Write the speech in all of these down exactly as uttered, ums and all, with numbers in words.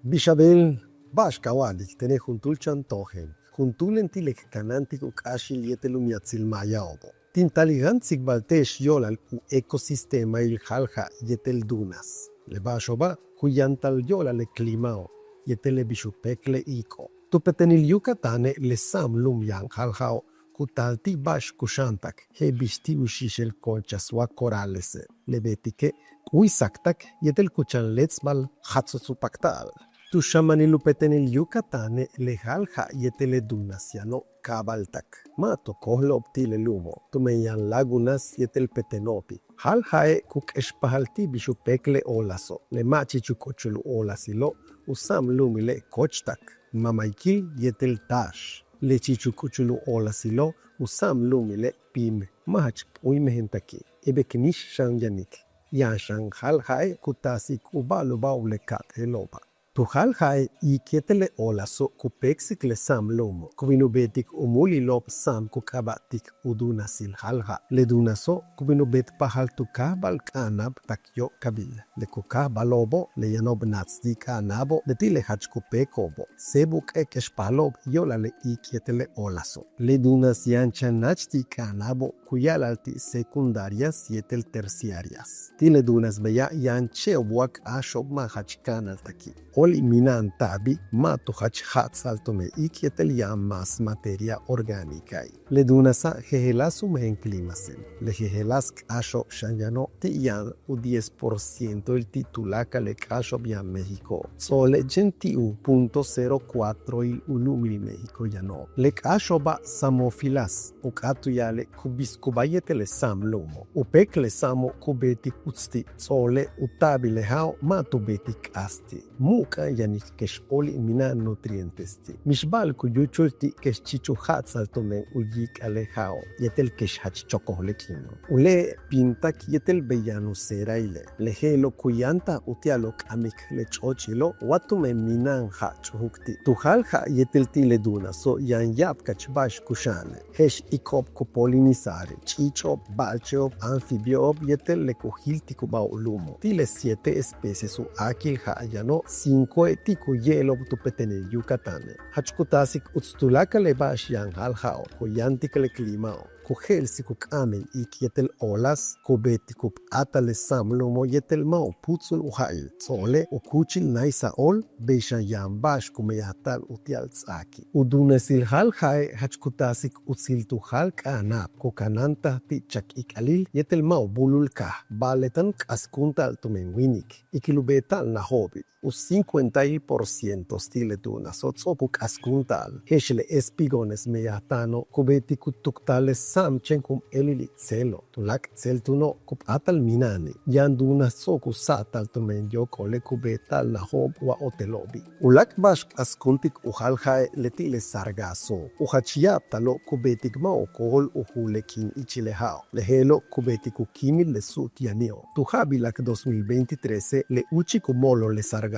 Bix a beel, ba'ax ka wa'alik tene' juntúul chan tojen, juntúulen ti' le k kanáantik u k'áaxil yéetel u miatsil maaya'obo'. Tin taal in jáan tsikbalte'ex yo'olal u ecosistemail jáal ja' yéetel dunas. Le ba'axo'oba' ku yantal yo'olal le climao' yéetel le bix u péek le iik'o'. Tu petenil Yucatane' le sa'am lu'um yaan jáal ja'o' ku taal ti' ba'ax kuxa'antak je'el bix ti' u xixel conchas wa coralese'. Le beetike' ku wíisaktak yéetel ku chan léets'bal jatsuts u pakta'al. Tu xamanil u petenil Yucatane' le jáal ja' yéetel le dunas yano' káabaltak. Ma' tu kojlo'ob ti' le lu'umo' tumen yaan lagunas yéetel peteno'obi'. Jáal ja'e' ku k'expajal ti' bix u péek le olaso'. Le ma' chich u k'uchul u olasilo' u sa'am lu'umile' kochtak, mamaykil yéetel taax. Le chich u k'uchul u olasilo' u sa'am lu'umile' píim, ma' jach p'úuymejentaki'. Ibek nix xan yanik. Yaan xan jáal ja'e' ku taasik u ba'alo'ob u le ka'ap'éelo'oba'. Tu jáal ja'e' iik yéetel le olaso' ku péeksik le sa'am lu'umo'. Ku bin u beetik u múulilo'ob sa'am ku k'aaba'tik u dunasil jáal ja'. Le dunaso' ku bin u beetpajal tu káajbal k'a'ana'ab tak yóok'abil. Le ku káajbalo'obo' le yano'ob naats ti' k'a'ana'abo' leti' le jach ku péeko'obo'. Séeb u k'eek'expajalo'ob yo'olal le iik yéetel le olaso'. Le dunas yaan chan naach ti' k'a'ana'abo' ku ya'ala'al ti' secundarias yéetel terciarias. Ti' le dunas beya' yaan che'ob wa k'áaxo'ob ma' jach ka'analtaki'. Óoli' mina'an ta'abi' ma' tu jach ja'ats'al tumen iik yéetel yaan más materia orgánicae'. Le dunasa' jejeláas u mejen climasil. Le jejeláas k'áaxo'ob xan yano' ti' yaan u diez por cientoil ti' tuláakal le k'áaxo'ob yaan México. Ts'o'ole' chéen ti' u punto cero cuatroil u lu'umil México yano'. Le k'áaxo'oba' samófilas u k'áat u ya'ale' ku biskubáa yéetel le sa'am lu'umo'. U péek le sa'amo' ku beetik uts ti'. Ts'o'ole' u ta'abil le ja'o' ma' tu beetik k'aas ti'. Mu'uk'a'an yanik kex óoli' mina'an nutrientes ti'. Mix ba'al ku yúuchul ti' kex chich u ja'ats'al tumen u yiik'al le ja'o' yéetel kex jach chokoj le k'iino'. U le' piintak yéetel bey yaan u seeraile'. Le je'elo' ku yantal uti'al u k'amik le ch'óochilo' wa tumen mina'an ja' ch'ujuk ti'. Tu jáal ja' yéetel ti' le dunaso' yaan ya'abkach ba'ax kuxa'ane'. Je'ex iiko'ob ku polinizare', ch'iich'o'ob, ba'alche'ob, anfibio'ob yéetel le ku jiltikubáa u lu'umo'. Ti' le siete especies u áakil ja' yano', cincoe' ti' ku ye'elo'ob tu petenil Yucatane'. Jach ku taasik uts tuláakal le ba'ax yaan jáal ja'o', ku yantik le climao', ku je'elsik u k'a'amil iik yéetel olas, ku beetik u p'áatal le sa'am lu'umo' yéetel ma' u púutzul u ja'il. Ts'o'ole' u kúuchil náaysa'al óol, bey xan yaan ba'ax ku meyajta'al uti'al ts'aaki'. U dunasil jáal ja'e' jach ku taasik utsil tu jáal k'a'ana'ab, ku kanáantaj ti' chak ik'alil yéetel ma' u búulul kaaj, ba'ale' táan u k'askúunta'al tumen wíinik ikil u beeta'al najo'obi'. U cincuentail por cientos ti' le dunaso' ts'o'ok u k'askúunta'al. Je'ex le espigones meyajta'ano' ku beetik u tuktal le sa'am chéen jump'éelil tséelo'. Tuláak' tseel túuno' ku p'áatal mina'ani'. Yaan dunas ts'o'ok u sa'atal tumen yóok'ole' ku beeta'al najo'ob wa hotelo'obi'. U láak' ba'ax k'askúuntik u jáal ja'e' leti' le sargaso'. U jach ya'abtalo' ku beetik ma' u kóol u juul le kin ichil le ja'o'. Le je'elo' ku beetik u kíimil le suut yani'o'. Tu ja'abilak dos mil veintitrese' le úuchik u molol le sargaso'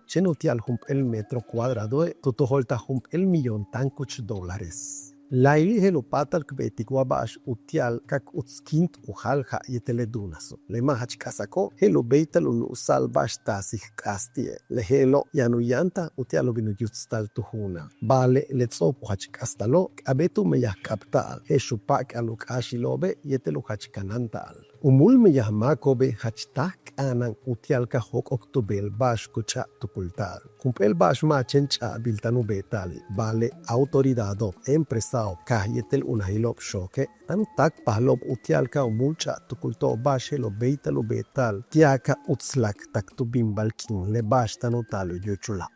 chéen uti'al jump'éel metro cuadradoe' tu tojoltaj jump'éel millón táan kuch dólares. Láayli' je'el u p'áatal k beetik wa ba'ax uti'al ka k utskint u jáal ja' yéetel le dunaso'. Le ma' jach k'asako' je'el u béeytal u lu'usa'al ba'ax taasik k'aas ti'e'. Le je'elo' yaan u yantal uti'al u bin u yutsta'al tu juunal. Ba'ale' le ts'o'ok u jach k'astalo' k'a'abéet u meyaj k'abta'al je'ex u pa'ak'al u k'áaxilo'obe' yéetel u jach kanáanta'al. U múul meyaj máako'obe' jach táaj k'a'ana'an uti'al ka jóok'ok tu beel ba'ax ku ch'a'ab tukulta'al. Jump'éel ba'ax ma' chéen ch'a'abil táan u beeta'ali', ba'ale' autoridado'ob, empresao'ob, kaaj yéetel unajilo'ob xooke' táan u táakpajalo'ob uti'al ka u múul ch'a'ab tukulto'ob ba'ax je'el u béeytal u beeta'al ti'al ka utslak tak tu binbal k'iin le ba'ax táan u taal u yúuchula'.